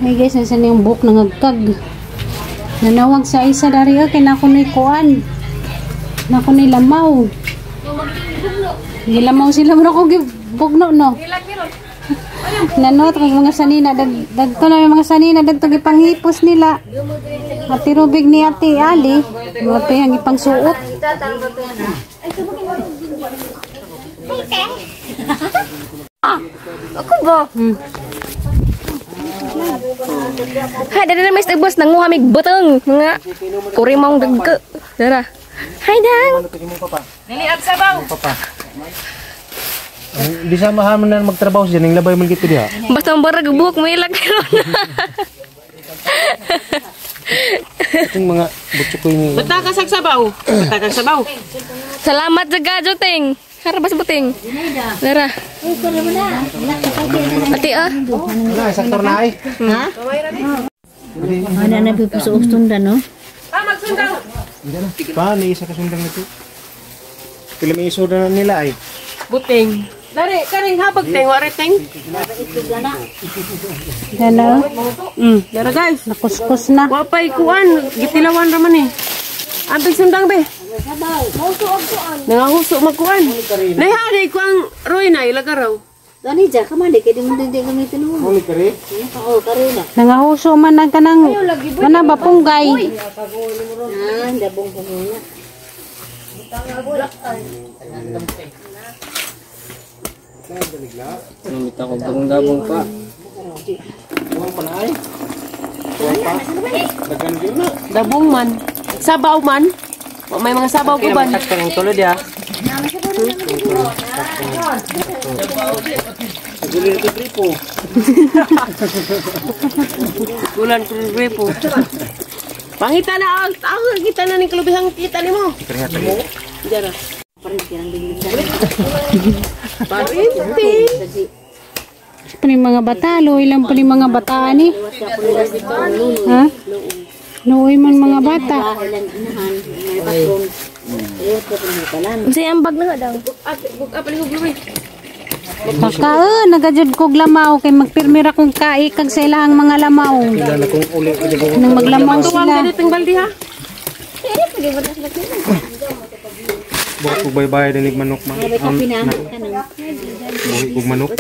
Hey guys, nasa na yung buhok nangagkag. Nanawag sa isa dari kay nako ni kuan. Nako ni lamaw. Gilamaw sila mo ko bugno no. Nanot kag mga sanina dagto na may mga sanina dagto gipanghipos nila. Ate Rubig ni Ate Ali, mga pa yung ipangsuot. Ako ba? Hi, dara na may bus nanguha mig butong mga kuri mong dagko. Dara. Hi dang. Dili ab sabaw. Di sa mahamon na magtrabaho siya ning labay man gito diha. Basta ang barag buhok may ilag karon. Itong mga butsukoy ni. Bata ka sag sabaw. Bata ka sabaw. Salamat sa gadyo ting. Harabas buting. Dara. Ati ah. Wala, saktor na ay. Ha? Ano na pipusuok sundan no? Ah, magsundang. Pa, may isa ka sundang nito. Pila may isuda na nila ay. Buting. Dari karing habag ting wari ting. Hello. Dara guys. Nakuskus na. Wapay kuan, gitilawan ra man eh. Amping sundang be. Nangahuso magkuan. Nay ko ang Roy na ilaga raw. Gani ja ka man di kay di mo di gamitin mo. Muli kare. Oo, kare na. Nangahuso man ang kanang mana ba punggay. Ah, dabong ko muna. Namita ko dabong pa. Kuwang pa na ay. Kuwang pa. Dagan yun na. Dabong man. Sabaw man. May mga sabaw ko ba? Ang tulod ya. Siguro ito gripo. Kulan ko gripo. Pangita na ang tao, kita na ning kalubihang kita nimo. Dara. Parinti. Pa ni mga bata, luoy lang pa ni mga bata ani. Ha? Luoy man mga bata. Unsay ang bag na daw? Pagka, nagajud kog lamaw kay magpirmira kong kaikag sa ilahang mga lamaw. Kilala kong uli. Nang maglamaw sila. Ganitong baldi ha. Buhat kog baybay dinig manok man. Buhi kog manok.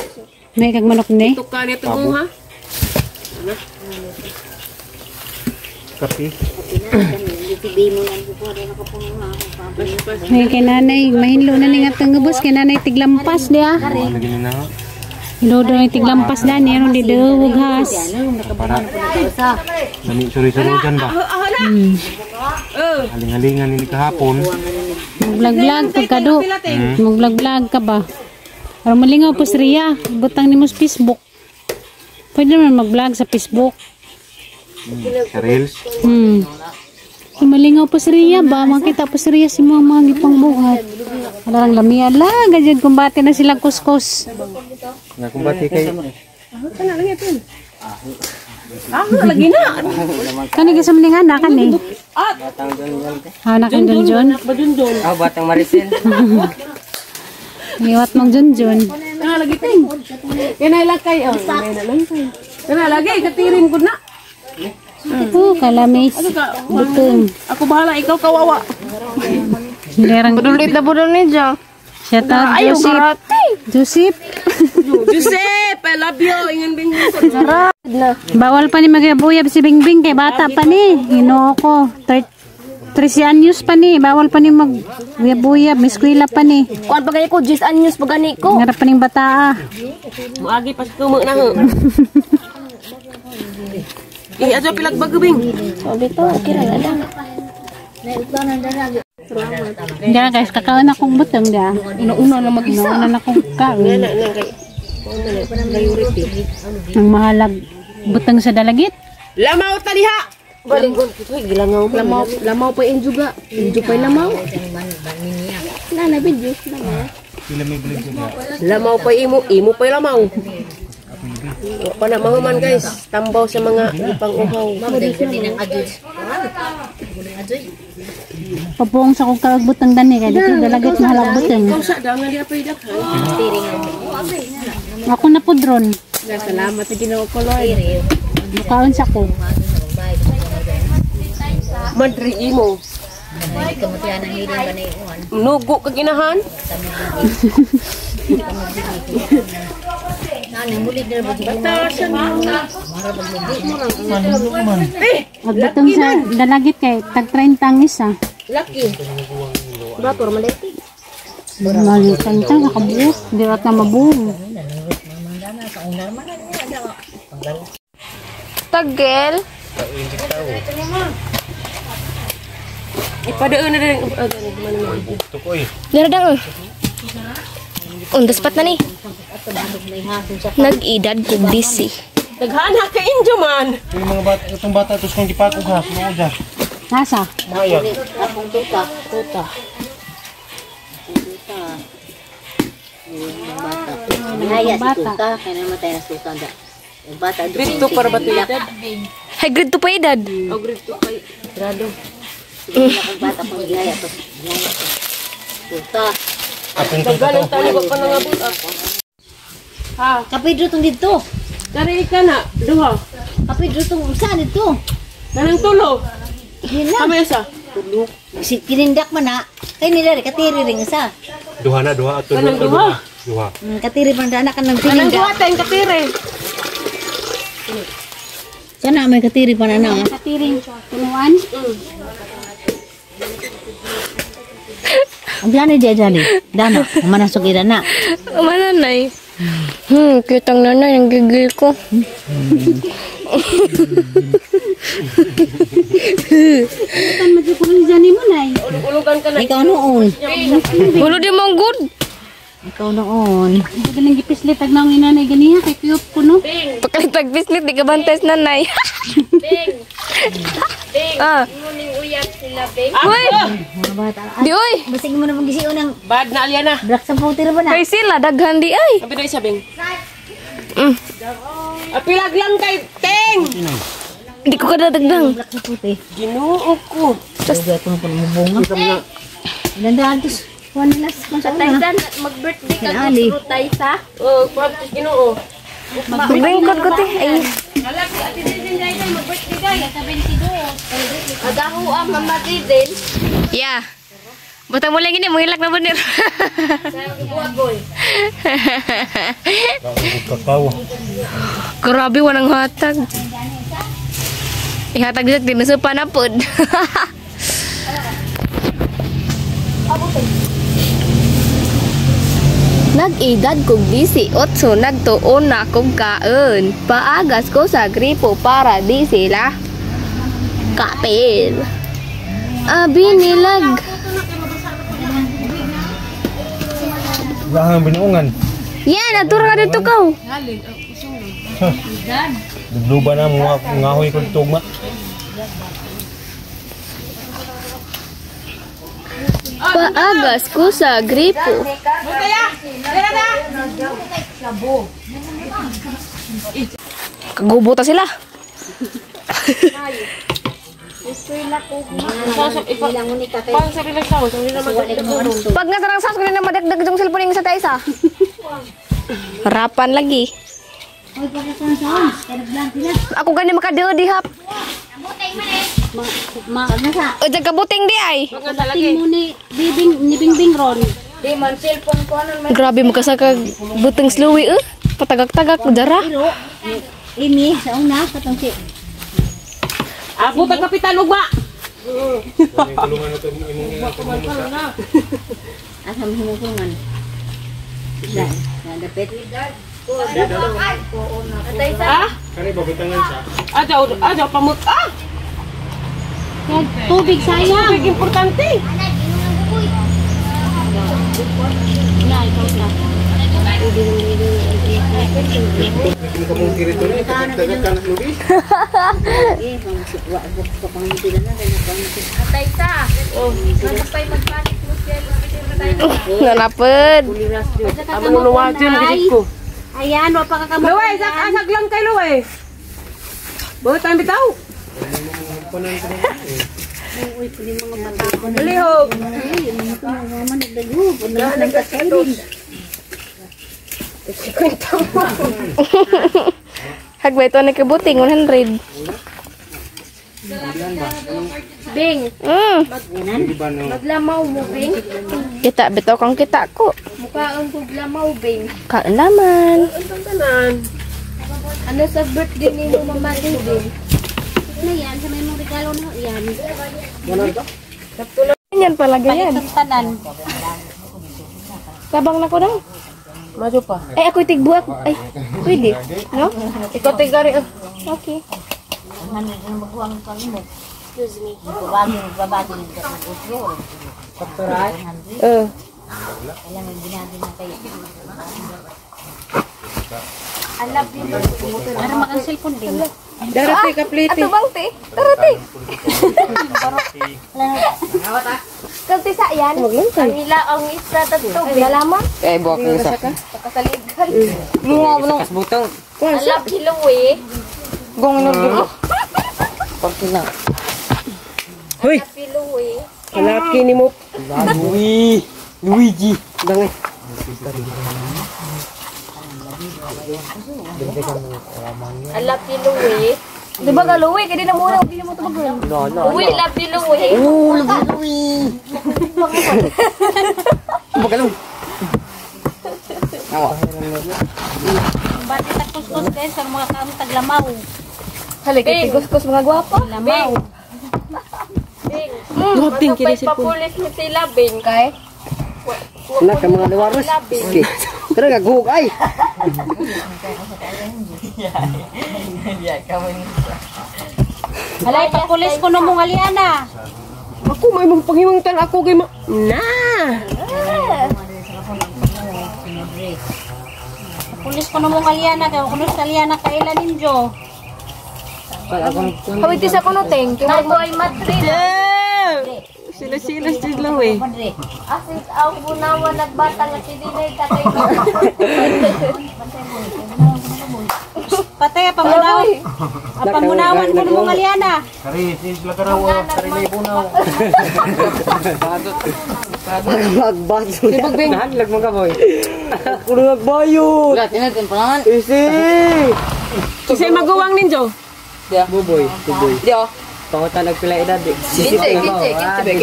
May kag manok ni. Tuka ni tugong ha. Kape. May kay nanay, mahinlo na ning atong ubos kay nanay tiglampas diha. Ano gini na? Hinudo na tiglampas dani aron di dawog has. Para. Nami suri-surugan ba? Haling-halingan ni kahapon. Magvlog-vlog pagkado. Magvlog-vlog ka ba? Aron malingaw po si Ria, butang nimo sa Facebook. Pwede naman mag-vlog sa Facebook. Sa Reels. Kung malingaw po si Ria ba, makita po si Ria si mga mga gipang buhat. Wala lang lamian lang, ganyan kumbate na silang kuskus. Nga kumbati kay. Ah, lagi na. Kani gisa man nga na kani. Ah, nak Junjun. Bajunjun. Ah, batang Maricel. Liwat mong Junjun. Ah, lagi ting. Kanay lang kay oh, kanay na lang kay. Kana lagi katirin ko na. Oh, kalamis. Butong. Ako bahala, ikaw kawawa. Lerang Padulit na po ni ja. Shout out Joseph. Joseph. Joseph, I love you. Ingan bing. Bawal pa ni magyabuyab si Bingbing kay bata pa ni. Ginoo ko. 13 anyos pa ni. Bawal pa ni magyabuyab. May eskwela pa ni. Kuan pa gani ko 10 anyos pa gani ko. Ngarap pa ning bata ah. Muagi pas kumo na ho. Eh, ato pilag bagubing. Sabi to, okay ra lang. Diyan guys, kakaon akong butong dia. Una-una na mag-isa. Una na akong kaon. Ang mahalag butang sa dalagit. Lamaw ta diha. Balinggon ko gilangaw. Lamaw, lamaw pa injo ga. Injo pa lamaw. Na na video lamaw. Lamaw pa imo, imo pa lamaw. Wa pa na mahuman guys, tambaw sa mga ipang-uhaw. Papuong sa kong kaag butang dani kay dito dalagit mahalag butang. Ikaw sa dangan diha pa idakhan. Ako na po drone. Salamat sa Ginoo ko Lord. Mukaon sa ko. Madri imo. Nugo kag inahan. Magbatong sa dalagit kay tag 30 ang isa. Laki. Bator maleti. Malitan ka nakabuo. Di rat na mabuo. Tagel. Ipadaan na rin. Bugto ko eh. Dara dang. Undas pat na ni. Nag-edad kog disi. Daghana ka injo man. Yung mga bata, itong bata tos kong gipakog ha. Sumo dyan. Nasa? Mayag. Nihaya si Bata. Tuta, kaya namatay na si Tuta. Yung bata doon. Grade 2 para ba to edad? Hay grade 2 pa edad. O grade 2 kay grado. Ang bata pang gihaya to. Gihaya to. Tuta. Apong tuta to. Daghanan tani wa pa nangabot. Ha. Kapidro tong dito. Dari ka na duha. Kapidro tong usa dito. Kanang tulo. Yun lang. Kami usa. Si kinindak man na. Kay nila rin, katiri rin isa. Duha na, duha. Ato, Kanang duha. Duha. Katiri man na kanang Kanang duha kinindak. tayong katire. Sana may katiri pa na na. Katiring punuan. Ang dani di dani. Dana, umanasok ida na. Mananay. Cute ang nanay. Ang gigil ko. Tan magkukulo dyan mo nay. Ulugan ka na. Ikaw noon. Ulo di mong good. Ikaw noon. Hindi galing gipislit ag naong inanay ganiha kay cute ko no. Pagkalitag bislit, di ka bantes nanay. Bing. Ah. Uy! Mga bata. Di uy! Basig mo na magisiyo ng Bad na alya na. black sa puti ba na? Kay sila, daghan di ay. Abi na isa bing. Mm. Apilag lang kay Teng. Di ko kadadagdang. Black sa puti. Ginoo ko. Dugay ko na po bunga. Dandahan to. Kuha nila sa kung saan na. Mag-birthday ka Kinali. gusto Taysa. Oh, kuha Ginoo. Magbingkod ko te. Ay. Adaho ang mama Didin. Yeah. Basta mo lang ini, muhilak na banir. Bakit kakao. Grabe, walang hatag. Ihatag dito, di nasupa na pod. Nag-edad kog 18, nagtuon na kog kaon. Paagas ko sa gripo para di sila kapil. Abi nilag. Wala kang binuungan. Yan, atur ka dito kaw. Dubluba na mga ngahoy ko tugma. Paagas ko sa gripo. Kagubo ta sila. Pag nga sarang sas, na madagdag yung cellphone yung sa taisa. Harapan lagi. Ako gani makadeo di hap. Ma O dyan kabuting di ay. ting mo ni bibing ni Bingbing ron. Grabe makasaka buteng slowy eh. Patagak-tagak dara. Ini sa una katong si Ako ta kapitan ugma. Tulungan na ito imong ina. asa mo hinukungan. Na, na dapit. Ha? Kani babutangan sa. Adaw, adaw pamut. Ah, Kaya tubig sayang. tubig importante. Na ikaw ta. Hindi ka mong kirito ni tagak ka na lubi. Eh, mga wa buk ko pang sila na kay pang Taysa. Ano pa'y magpanik mo siya? Nanapad. Amo nuluwadyon gid ko. Ayan, wa pa ka kamo. Luway, sak asag lang kay Luway. Butan bitaw. Lihog. Hagbay ito na kabuting 100. Bing. Maglamaw mo, Bing. Kita bitaw kang kita ko. Mukha ang paglamaw, Bing. Kaalaman. Ano sa birthday ni mo, Mama Bing? Na yan, sa may mong regalo na yan. Yan pala ganyan. Palit ang tanan. Tabang na ko daw. Madyo pa. Ay, ako'y tigbuak. Ay, pwede. No? Ikaw tigari. Okay. Eh. Para magang cellphone din. Darate kaplite. Ato bang te? Tara te. Kalti sa yan. Nila ang isda tadto, Bing. Nalaman. Eh, buwak ng isa. Pakasaligan. Kasbutang. Alap hiluwi. Gong inurdo. Pagkina. Hoy, Hiluwi. kalaki ni mo. Luigi. Luigi. Dangay. Alap hiluwi. Di ba galuwi? Kaya di na muna. Di na mo tumagal. Uwi, lap hiluwi. Oh, Luigi. Bagalong. Awa. Bati tagkuskus guys sa mga kaam taglamaw. Halika, tiguskus mga gwapa. Lamaw. Bing. Duhapting kini Matupay papulis mo sila, Bing. Kay? Nak ka mga liwaros. Okay. Tara gagug ay. Halay papulis ko no mong aliana. Ako may mong pangimangtan ako kay ma. Na. Papulis ko no mong aliana kay kuno sa aliana kaila ninyo. Hawiti sa kuno, Teng. Nato ay Madrid. Sila sila sila we. Asit ang bunawan nagbata nga si Dinay tatay ko. Patay pamunaw. Pamunawan ko no mong aliana. Kari, sila karaw, kari may bunaw. Magbaso. Nahanlag mo ka boy. Kuno nagbayot. Isi. Kasi maguwang ninjo. Buboy, buboy. Pangutan nagpila edad. Sisite.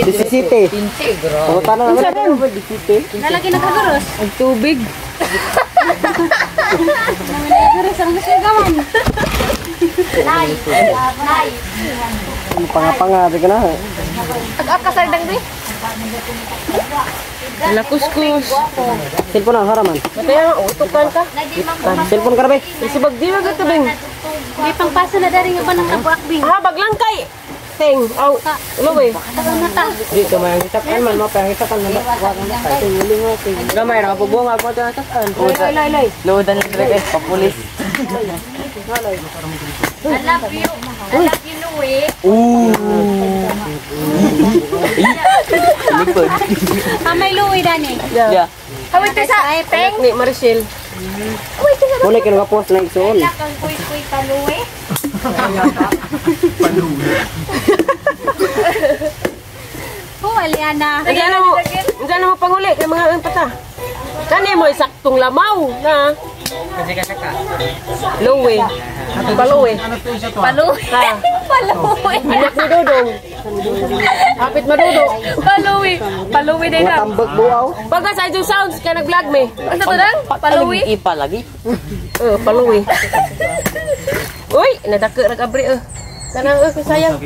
Sisite. Pangutan na naman. Sisite. Nalagi nagkaguros. Ang tubig. Nagkaguros ang gusto gawan. Nay. Nay. Panga-panga di ka na. Ag-akasal dang di. Lakuskus. Cellphone ang haraman. Patay ang utukan ka. Cellphone ka na ba? Isibag di na gato bing. May pangpasa na dari nga ba ng kabuakbing. Ha baglangkay. Teng. Aw. Luwi. Taon na ta. Di ka may takan man mo pa takan man. Gamay ra pabuong ako ta takan. Lay lay lay. Loadan lang talaga papulis. I love you. I love you, Louie. Ah, may luwi dani. Yeah. Hawiti sa Teng. Ni Maricel. Muna kay nagapost na igsoon. Kang kuy-kuy pa, Louie. Oh, aliana. Hindi na mo panguli kay mga ang pata. Kani mo saktong lamaw na. Luwi. Paluwi. Paluwi. Ha. Paluwi. Anak ni Dodong. Hapit madudo. Paluwi. Paluwi din na. Tambag buaw. Pagka sa inyong sounds kaya nag-vlog me. Ano to dang? Paluwi. Ipa lagi. Eh, paluwi. Uy, nadako ra kabri eh. Kanang eh sayang.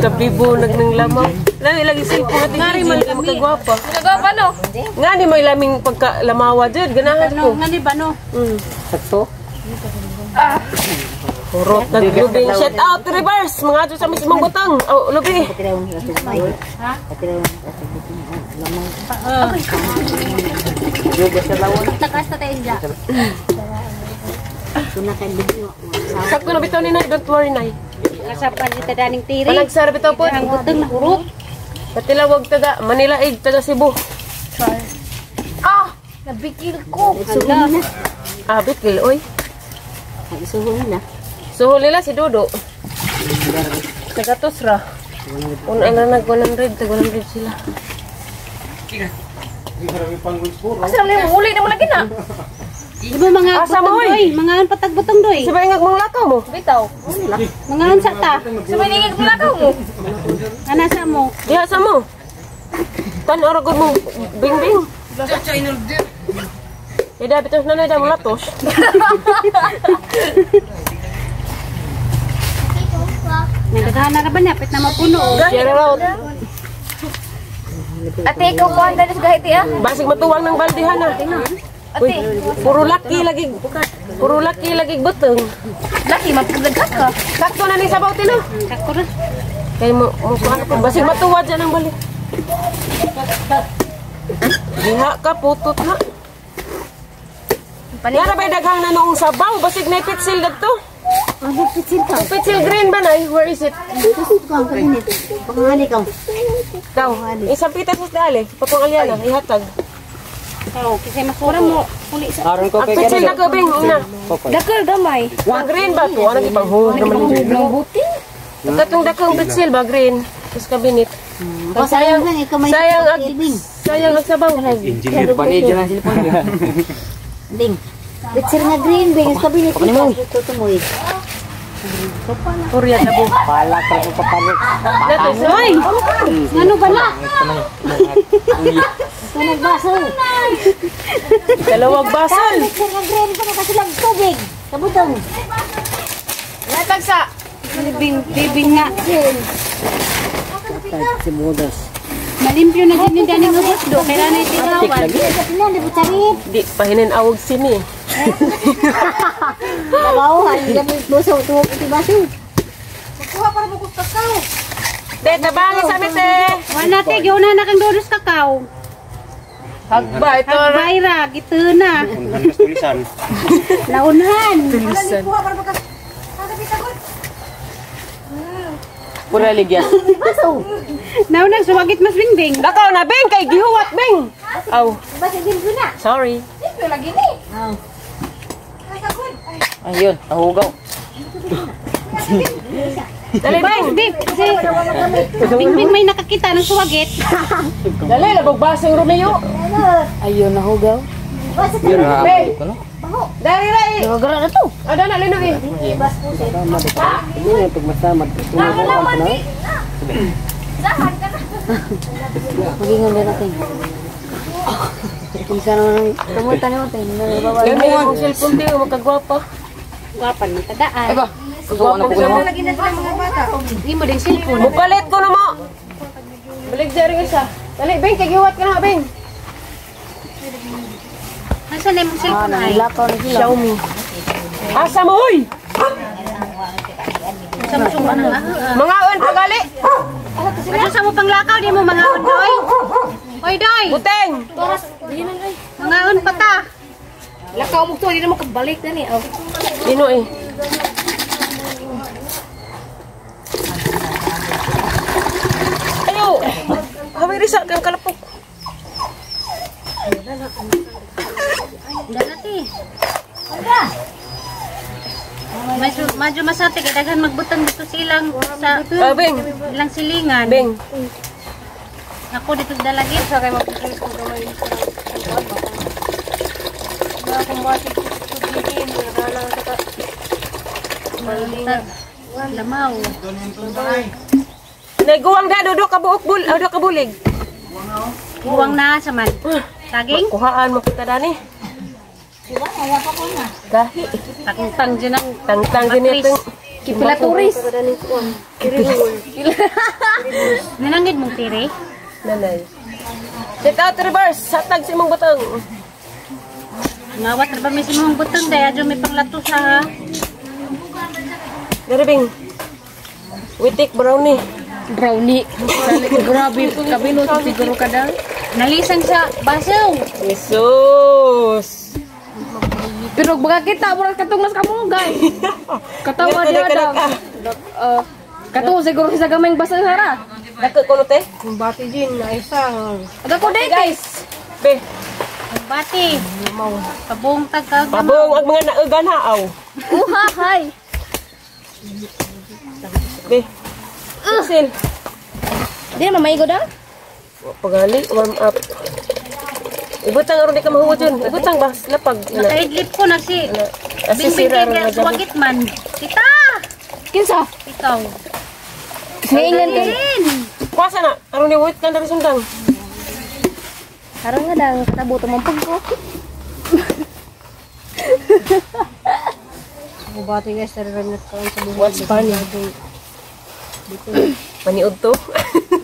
Kabibo nagnang lamaw. Lami lagi cellphone at ngari man ka makagwapa. Nagagwapa no? Nga ni may laming pagka lamawa jud ganahan ko. Ano, nga ni ba no? Sakto. Hurot naglubing. Shout out reverse mga ato sa mismong butang. Oh, lubi. Takas na tayo dyan. Sakto na bitaw ni Nay, don't worry Nay. Kasapan kita daning tiri. Panagsara bitaw po. Ang butang na hurot. Patilawag taga Manila Aid taga Cebu. Ah! Nabikil ko. Hala. Ah, bikil oy. Suhol nila. Suhol nila si Dodo. Taga Tusra. Una na nag 100, tag 100 sila. Asa naman yung uli na mo lagi na? Di ba mga Asa mo, butang oy? doy? Mga patagbutang doy. Sabay nga mong lakaw mo. Bitaw. Mga sa ta. Sabay ningig mo lakaw mo. Ana sa mo. Diha sa mo. Tan-aw ra gud mo bing-bing. Ida bitos na na mo latos. Nagdaghan na ra ba niya? Pit na mapuno. Share out. Ate, ikaw ko ang dalis gahiti ah. Basig matuwang ng baldihan na. Ate, Uy, puro laki lagi. Puro laki lagi butong. laki, mapaglagas ka. Sakto na ni sabaw tino. Sakto ra. Kay mo mo kuan ko basig matuwa dyan ang bali. Diha ka putot na. Yara ba daghang na noong sabaw basig na pitsil dagto. Ang pitsil ka. Pitsil green ba nay? Where is it? Pitsil ka ang kainit. Pangani ka. Daw. Isang pitas sa dali. Patong alyana ihatag. Oh, kasi masura mo. Uli sa Aron ko Ang kay pitsil na kabing una. Dakol gamay. Ang green ba to? Ano ipanghug naman ni Ng buti. Katong dakong pitsil ba green? Tapos kabinet. Sayang lang ikaw may Sayang ag Elving. sayang ag sabaw. Engineer pa ni dyan ang cellphone. Ding. Pitsil nga green bing sa kabinet mo. Tutumoy. Purya na bo. Palak ra ko papalit. Oy! Ano ba na? Ito nagbaso. Dalawag basal. Pitsil nga green ko nakasilag tubig. Kabutong. Natag sa Bing, bibing nga. Si Mudas. Malimpyo na din yung daning ubos do. Kailangan na itigawan. Sa tinan, di butsarit. Di pahinin awog sini. Babaw, hindi buso, tuwag iti baso. De tabangi sa mite. Wala te, giuna na kang dodos kakao. Hagba ito. Hagbay ra, gito na. Unhan mas tulisan. Naunhan. Tulisan. Pura ligyas. Baso. Naunang sumagit mas bingbing. Lakaw na bing kay gihuwat bing. Aw, Baso din ko na. sorry. Oh. Ayun, nahugaw. Dali bing. Bing, kasi bingbing may nakakita ng suwagit. Dali labog basong Romeo. Ayun, nahugaw. Baso ka. Bing. Dali ra eh. Nagagara na to. Ada na lino eh. Hindi na pagmasamad. Magingon na natin. Isa naman ang kamutan ni Oten. Gani ang cellphone tiyo makagwapa. Gwapan ng tadaan. Ay ba? Susuan na po ko mo. Hindi mo din cellphone. Mupalit ko na mo. Balik dyan rin isa. Dali bing kay gihuwat ka na bing. Nasaan na yung cellphone ay? Lakaw na sila. Xiaomi. Asa mo hoy? Sa mo sumba ng ah. Mga on pagali. Ano sa mo panglakaw di mo mga on doy? Oy doy, Buteng. mga on pata. Lakaw mo to, di na makabalik na ni. Oh. Dino eh. Ayo. Hawiri sa kang kalapok. Dati. Medyo, medyo masate kay daghan magbutang dito silang sa Ah, Bing. ilang silingan. Bing. Ako dito sa dalagit. Sa kay mag-dress ko gamay. Lamaw. Naiguwang da dudo ka buok bul, dudo ka bulig. Buwang na sa man. Saging. Kuhaan mo kita dani. Gahi. Tangtang dyan ang Tangtang gini Matris. itong Kipilaturis. Nanangid mong tiri. Nanay. Sit out reverse. Hatag si imong butang. Ngawat ra ba may si mong butang daya adyo may panglato sa ha. Dere Bing. Witik brownie. Brownie. Grabe, kabilo siguro ka daw. Nalisan sa basaw. Jesus. Pero baka kita murag katong mas kamo guys. Katawa Dito, diha dito, daw. Kato siguro sa gamay basa sara. Dako ko no te. Aga ko Hey, dai guys. Be, Bati. Pabong tag ka. pabong ang mga naugan ha aw. Uha hay. Be. Sil. Di na mamaigo da. Pagali, warm up. Ibutang aron di ka mahuwad yun. Ibutang ba? Lapag. Nakaidlip ko na si Bingbing kay suwagit man. Tita! Kinsa? Ikaw. Singaingan ka. Kuwasa na. Aron ni wait ka na sundang. Karon nga dang katabuto mong pagko. Bubati guys, tararam na kaon sa buhay. What's funny? Paniod to.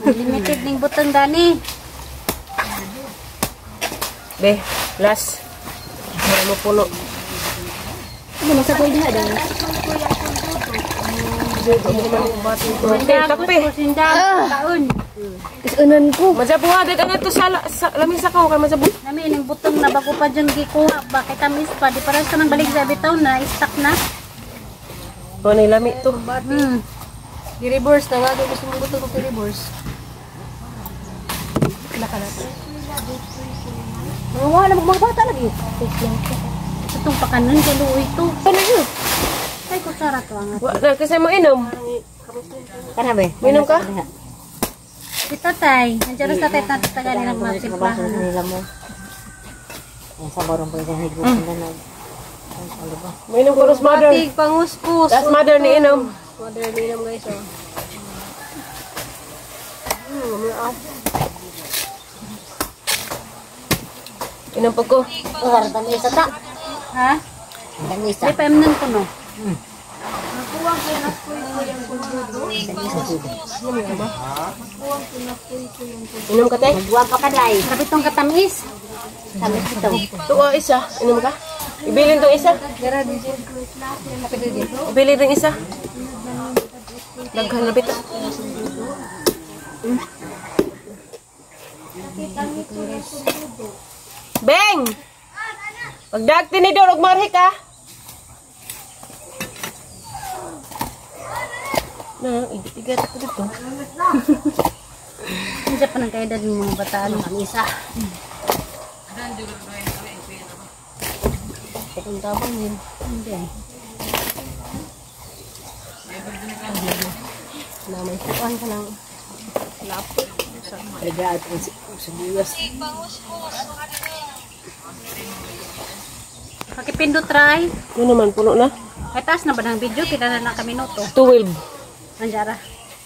Unlimited ning butang dani. Be, last. Para mo puno. Ano sa koy diha dang? Okay, kape. Taon. Kasunan ko. Majabuha, dag ang ito sa lamisa ko kay majabu. Nami ning butang na bago pa dyan gikuha ba kay tamis pa di para sa nang balik sa bitaw na stuck na. O nay lami to. Di-reverse na nga. Gusto mo gusto ko reverse. Mga wala mga bata lagi. Itong pakanon kay luoy to. Ano yun? Ay kutsara to ang. Wa na kasi mo inom. Kana be? Minom ka? Si tatay, nandiyan sa tatay tatatagan nilang masimplahan. Nila mo. Ang sabarong pa yung higuan na nag. Minom ko ros mother. Batig, panguskus. Last mother ni inom. Mother ni inom guys oh. Inom pa ko. Oh, isa ta. Ha? Tangisa. Di pa imnon ko no. Inom ka te. Magwa pa ka dai. Grabe tong katamis. Tamis ito. Tuwa isa. Inom ka? Ibilin tong isa. Ibilin tong isa. Daghan na bita. Beng! Pagdag tinidor og marhi ka. Na, igat ako dito. Nandiyan pa ng kaedad ng mga bataan ang isa. Itong tabang yun. Hindi. Na may kuan ka ng lapit. Ligaat ang sibuyas. Pakipindot try. Ano naman, puno na. Ay taas na ba ng video? Pila na lang kami minuto. 12. Nandiyan ra.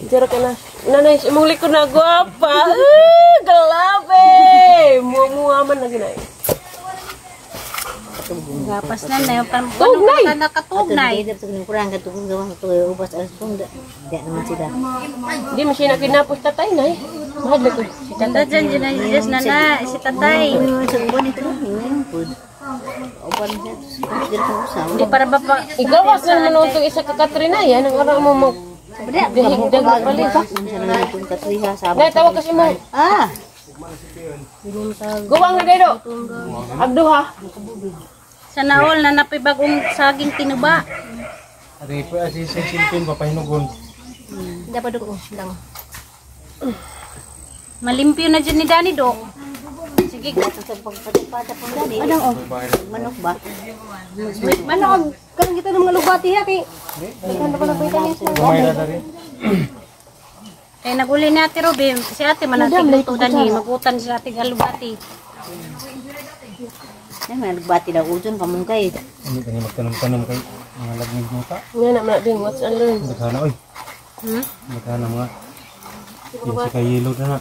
Diyan ka na. Nanay, imong likod na gwapa. Grabe! Muwa-muwa man na ginay. Gapas na na yung Tug, nay! Nakatug nay. Kurang katugong gawa sa ubas alas tunda. Di naman sila. Di man siya nakinapos tatay nay. Mahal ko. Si Ganda tatay. dyan, dyan, dyan, na na, si tatay. Sa uban ito. Food. Uban siya. Hindi para ba pa... Igawas na naman itong isa ka Katrina. Yan ang araw mo mag... Dihigdag na palit. Nay, tawag kasi mo. Ah! Guwang na dito. Agduha. Sa naol na napibagong saging tinuba. Ate po asi sa silpin papahinugon. Dapat ko lang. Malimpyo na dyan ni Danny do. Sige, Sa pagpatapata po dali. Anong oh? Manok ba? Manok kanang kita ng mga lubati ha kay. Gamay na dali. Kaya naguli ni Ate Ruby, si Ate manatig luto dani, magutan si Ate Galubati. Ay, mga nagbati daw ujon kamungkay. Ano kani magtanom-tanom kay mga lagnig muta. Nga na man ding what's and learn. Daghana oy. Daghana mga. Yung sa kayelo na na.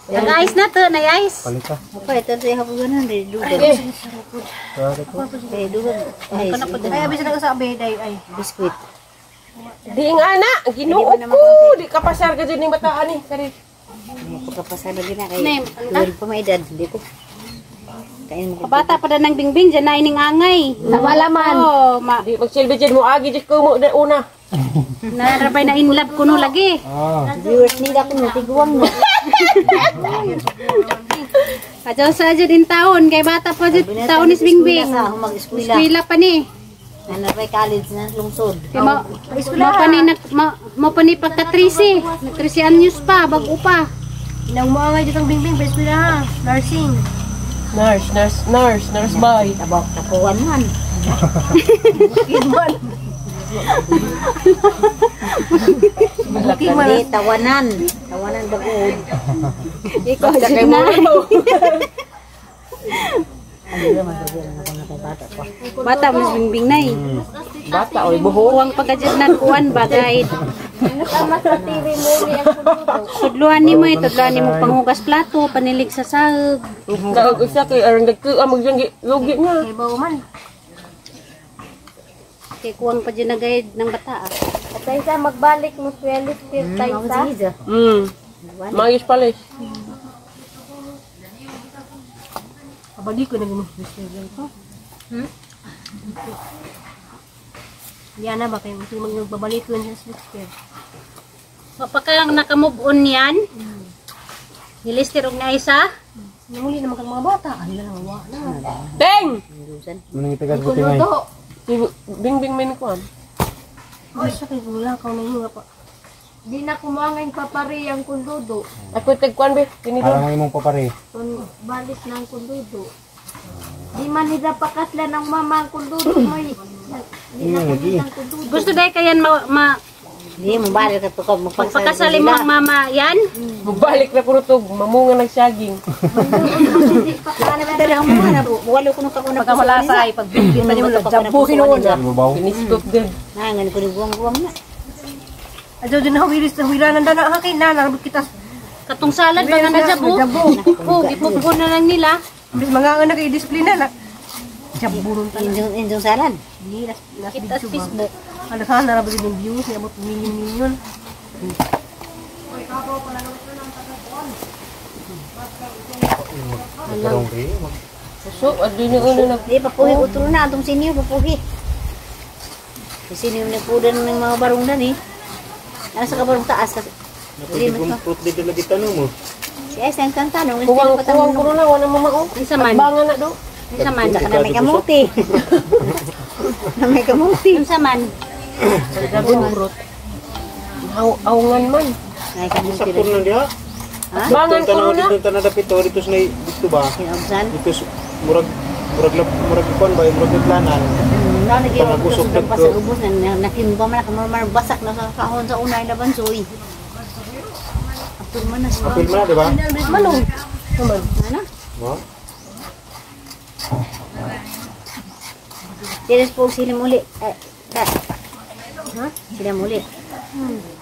Nag-ice na to, na-ice. Palit ka. Okay, ito sa hapon ganun rin dugan. Kaya ko. Ay, dugan. Ay, Ay, abis na sa abe, day, ay. biskuit. Di nga na, Ginoo ko. Di ka pasar ka dyan ning bataan ni. Kari. Pagkapasar lagi na kay. Name, Dugan pa may edad, hindi ko. Kain mo. Kabata pa na ng bingbing, dyan na ining angay. Wala man. Oo, ma Di magsilbi dyan mo agi dyan ko mo na una. narabay na in love ko no lagi. Ah, Viewers nila ko natiguang na. Adyaw sa dyan in taon, kay bata pa dyan taon is bingbing. Sa mag-eskwela. Eskwela pa ni. Nanabay college na lungsod. Kay ma, ma pa ni nag ma, ma pa ni pagka 13. Nag 13 anyos pa, bago pa. Nang moangay ditong bingbing pa eskwela ha. Nursing. Nurse, nurse, nurse, nurse boy. Tabak tapuan man. Hindi, tawanan. Tawanan bagood. Ikaw jud na. Bata mas bingbing nay. Bata oy buho. Kuwang pagkajud na kuan ba guide. Tama sa TV mo ni ang kundudo. Tudluan nimo eh, tudluan nimo panghugas plato, panilig sa sahog. Kaog usa kay aron nagkuha magyang lugi na. Kay kuwang pa dyan na guide ng bata ah. At sa magbalik mo sweldo tayo sa. Mayos pala eh. Abali ko na gano'n. Yan na ba kayo? Magbabalik ko sa six. Wa pa kang nakamove on yan. Nilister og na isa. Nanguli naman kang mga bata. Ano lang, wa na. Teng! Manang itagas buti ngay. Bingbing may kuan. Basta kayo wala ka na yung pa. Di na kumangin papari ang kundudo. Ako tagkuan be, tinidor. Parang imong papare. Kung balik ng kundudo. Di man nila pakasla ng mama ang kundudo may. Di na kumangin ang kundudo. Gusto dahil kayan ma Hindi, mabalik ka to. magpakasali mo ang mama yan. Balik na kuno to, mamunga nagsaging. Walo ko nung kakuna. Pagkamalasay, pagbigyan pa niyo jambuhin noon. Babaw. Pinistot din. Nangan ko ni guwang-guwang na. Adyo din na wilis na wilanan na na na narabot kita. Katong salad ba nga najabo? Oh, gipugbo na lang nila. Bis mga anak kay disiplina na. Jamburon ta. Indong salan. Kita sa Facebook. Ano ka narabot din views niya abot million-million. Nagkarong ri. So, adto ni uno nag Di papuhi utro na atong sinyo papuhi. Sinyo nagpudan ng mga barong dan eh. Nasa ka barong taas kasi. Fruit dito lagi tanong mo. Si Esa ang tanong. kuwang kuwang kuno na wala mamao. Unsa man? Bangan na do. Unsa man? Saka na may kamuti. Na may kamuti. Unsa man? Dragon fruit. Aw awngan man. May kamuti Sakto rin. na diha. Bangan kuno na. Dito na dapit to dito sa dito ba? Sinabsan. Dito murag murag murag kuan ba murag planan. Nalagay ako Pangagusok sa dagko. sa ubos na nakimba man ako basak na sa kahon sa unay na bansoy. Apil man na sa. Apil man na, di ba? Manong. Ano? No? Tiris po sila muli. Eh, ta. Ha? Sila muli.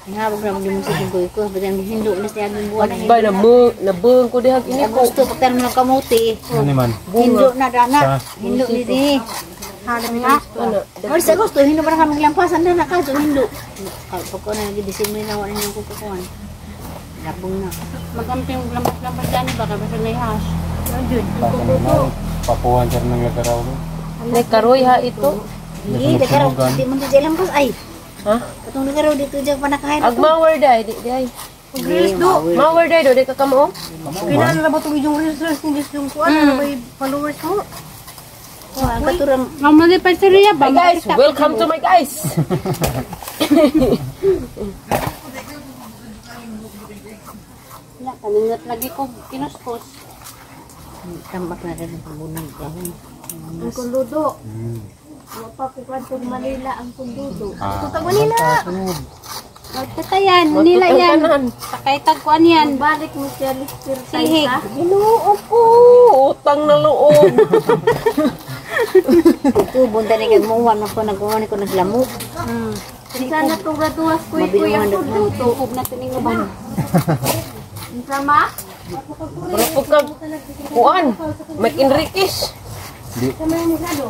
Hinabog na magdi musik ko ko badan hindo na siya ang buwan na Ba na mo nabung ko dihag ini ko. Gusto pagtan mo ng kamuti. Ano man? Hindo na dana. Sa? Hindo ni di. Ano? Or sa gusto hindo para kami lampasan na nakaso hindo. Pagko na nagdisimin na wala niyang kukukuan. Labong na. Magamping lampas-lampas gani baka basta na hash. Papuan sir ng lagaraw. Nay karoy ha ito. Hindi, nagaraw. Di man dito lampas ay. Ha? Katong nagaraw dito diyan panakain. Agmawer dai di di ay. Reels do. Mawer dai do di ka kamao. Kailangan na ba itong yung reels reels ni yung kuan ano ba yung followers mo? Oh, ang katurang Ang mga pa ba? Hi guys, welcome to my guys. Wala, kaningot lagi ko kinuskos. tambak na rin ang pagunang gahon. Ang kundudo. Wa pa ko kadtong Manila ang kundudo. Tutag Manila. Magtatayan, nila yan. Sakay tagkuan yan. Balik mo siya lister Sihig. tayo sa. Ginoo ko, utang na loob. Ito bunta ni kag muwan ako nagkuhan ko naglamok. Sana tong graduas ko ikoy ang kundudo. Tubog na tuning uban. Unsa ma? Pero kag kuan, Mike Enriquez. Di.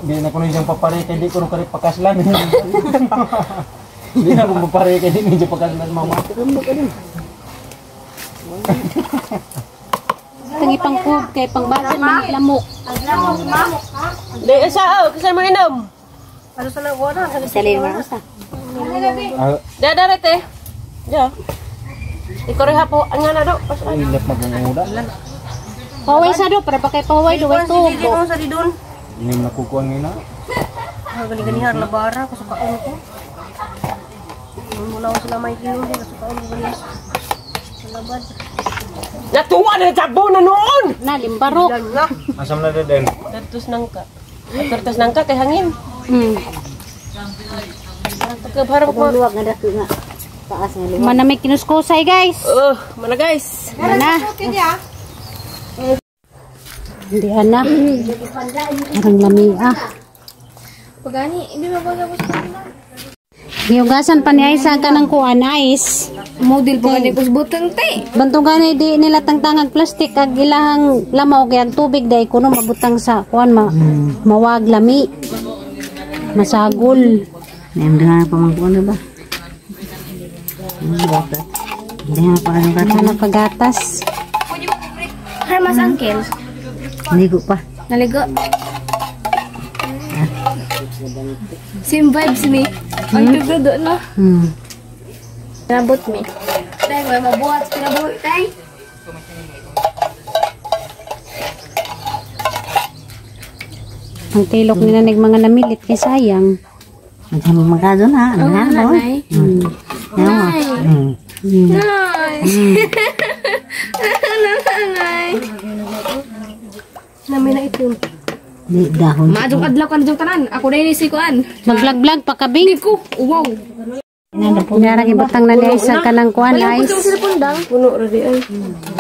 Di na kuno siyang papare kay di kuno kari pakaslan. Di na kuno papare kay di medyo pakaslan mama. Tangi pangkub kay pangbasan ng lamok. Aglamok ma. Di asa oh, kasi mo inom. Ano sa nagwala? Salin mo na sa. Ah, Da da te. Ja. Ikaw rin hapo, ang nga na do. Pasan. ilap magunguda. Paway sa do para pa kay paway do way tubo. Sa didon. Ini mo nakukuan ngayon na. Gani-ganihan labara ko sa kaon ko. Mula ko sila may kilo di sa kaon ko gani. Labad. Natuwa na jabo na noon. Na limbarok. Asam na den. Tertus nangka. Tertus nangka kay hangin. Luwag nga dako nga. Taas nga luwag. Mana may kinuskusay guys. Oh, mana guys. Mana. Hindi ana. Arang lami ah. Pagani, hindi mapagabos pa na. Giugasan pa ni Aisa ka ng kuan ice. Model pa gani kus butang te. Bantugan ay di nila tangtangag plastic ag ilahang lamaw kay ang tubig dai kuno mabutang sa kuan ma mawag lami. Masagol. Nandang pa man kuno ba? Hindi pa ano ka. Ano pagatas. Hermas uncle. Ligo pa. Naligo. Same vibes me. Ang tugudo no. Nabot me. Tay, may mabuhat sa kinabuhi, tay. Ang tilok nila nag mga namilit kay sayang. Magkano magkado na? Ano na ba? Nay. Nay. Nay. Nay. Nami na itim. Di dahon. Maadong adlaw ka na diyong tanan. Ako na yun si Kuan. Mag-vlog-vlog pa kabing. Ko. Wow. Jarang ibutang na ni Aisa ka ng kuan ice. Puno ra di ay.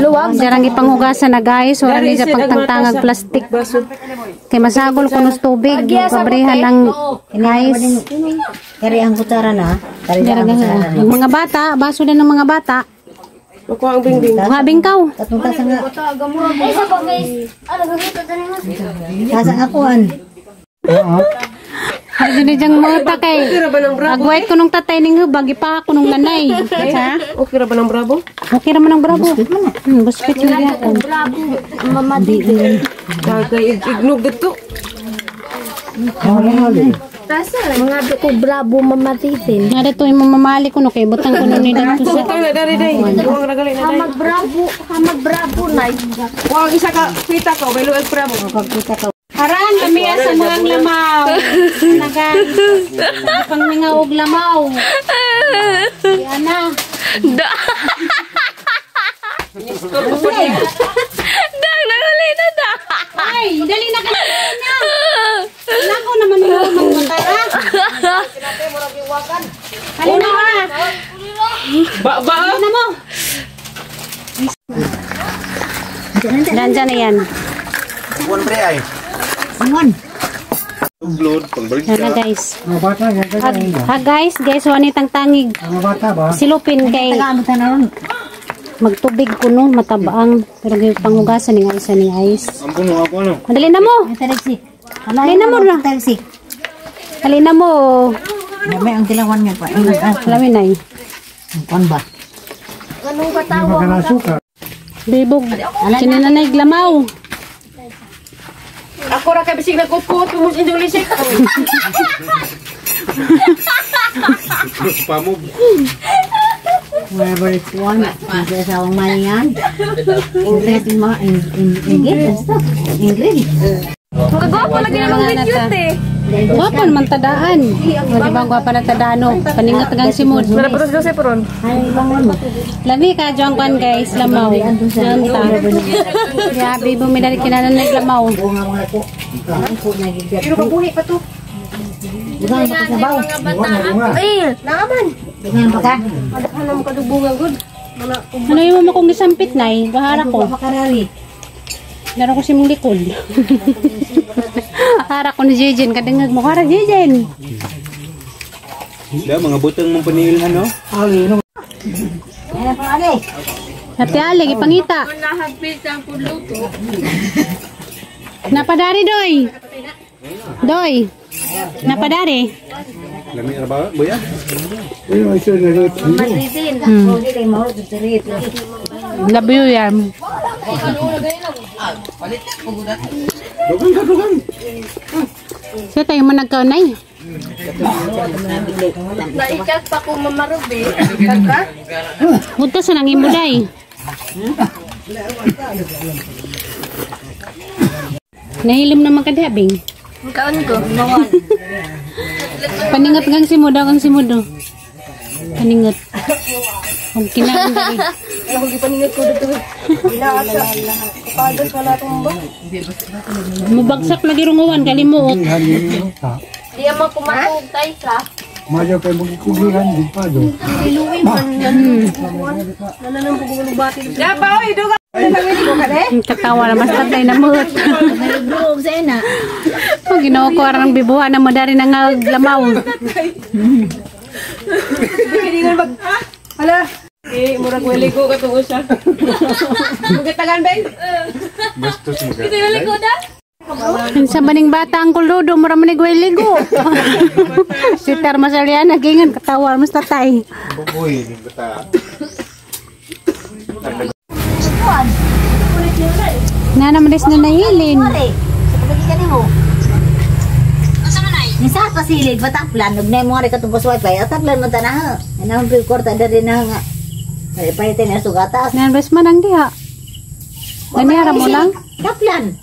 Luwag. Jarang ipanghugasan na guys, wala ni siya pagtangtangag plastic. Kay masagol kuno sa tubig, pabrihan ang ice. Kari ang kutsara na. Kari ang kutsara na. Ang mga bata, baso din ng mga bata. Makuha ang bingbing. Mga bingkaw. Katong tasa nga. Ay, sa pa guys. Ano gamitin dali mo? Tasa nga kuan. Ay, dyan diyang mga kay. Okay ra ba ng bravo? Agwait ko nung tatay ning hubag, ipa ako nung nanay. Ha? Okay ra ba ng bravo? Okay raman ang bravo. Buspit na gyapon. Tagay ignog dito. Mga ko bravo Mama Titin. Nga dito yung mamamali ko no kay butang ko nun ni dito sa Butang na dari day. Duwang ra gali na day. Hamag bravo, hamag bravo nay. Wa ang isa ka pita ka may luag bravo. Haran, kami sa mga lamaw. Naga, pangmingaw og lamaw. Yan na. Dang, nanguli na da. Ay, dali na ka na. Nako naman mo magmatara. Halina na. Ba ba. Halina mo. Nandyan na yan. Buwan pre ay. Angon. Upload pangbalik Yan na guys. Ha guys, guys, wani tang tangig. Silupin kay magtubig ko no, matabaang. Pero yung panghugasan ni isa ni ice. Ang puno ako ano. Dali na mo. Dali na mo na. Dali na mo. May ang tilawan nga pa. Alamin na eh. Kuan ba? Ganun ka tawa. Bibog. Sinananay lamaw. Ako ra kay bisig nagkut-kut mo sa inyong lisik. Pamog. Wherever it's one, hindi asawang malingan. Ingrid, Ingrid, Ingrid. Kagwapo lagi namang video te. Gwapa naman tadaan. O, diba gwapa na tadaan no? Paningot gang simod. Narapatos daw sa poron. Lami ka, juang kwan guys, lamaw. Nanta. Grabe, bumidali kinananay lamaw. Pero kabuhi pa to. Bukan pa sa baw. Ay, naaman. Bukan pa ka. Ano yung mga kong gisampit na eh? Bahara ko. Makarari. Meron ko si mong likod. Hara ko ni Jejen. Kadangag mo. Hara Jejen. Da mga butang mong paniilhan no. Ate Ali, ipangita. Napadari, Doy. Doy. Napadari. Lami ra ba boya? Mama Titin. Love you yan. Dugang ka dugang. Sa tayo mo nagkaunay. Naikat pa ko Mama Ruby. Punta sa nang imuday. Nahilim naman ka diha, Bing. Kaon ko. Paningot gang si Mudo, gang si Mudo. Paningot. Huwag kinain dali. Ako gipaningot ko dito. Kapagas wala tong ba. Mubagsak lagi runguan, kalimuot. Di mo kumatog tay sa. Mayo kay magikugihan di pa do. Katawa na mas tatay na muot. Nagbuog sa ina. Oh, Ginoo ko arang bibuha na mo dari na nga lamaw. Eh, murag weligo ka tungo siya. Magkatagan, Ben? Bastos mo ka. Sa maning bata ang kuludo, mura man ligo. Si Tarma Saliana, gingan, katawa mas tatay. Bubuhi ni bata. Na naman des na nahilin. Pare, sa pagkakita kanimo. Ni sa pasilid pataplan ug nay mo ri katong wifi ataplan man tanaha. Anang pre kwarta diri na nga. Ay palitan na sugatas. Nan bes man ang diha. Ganihara mo lang. Taplan.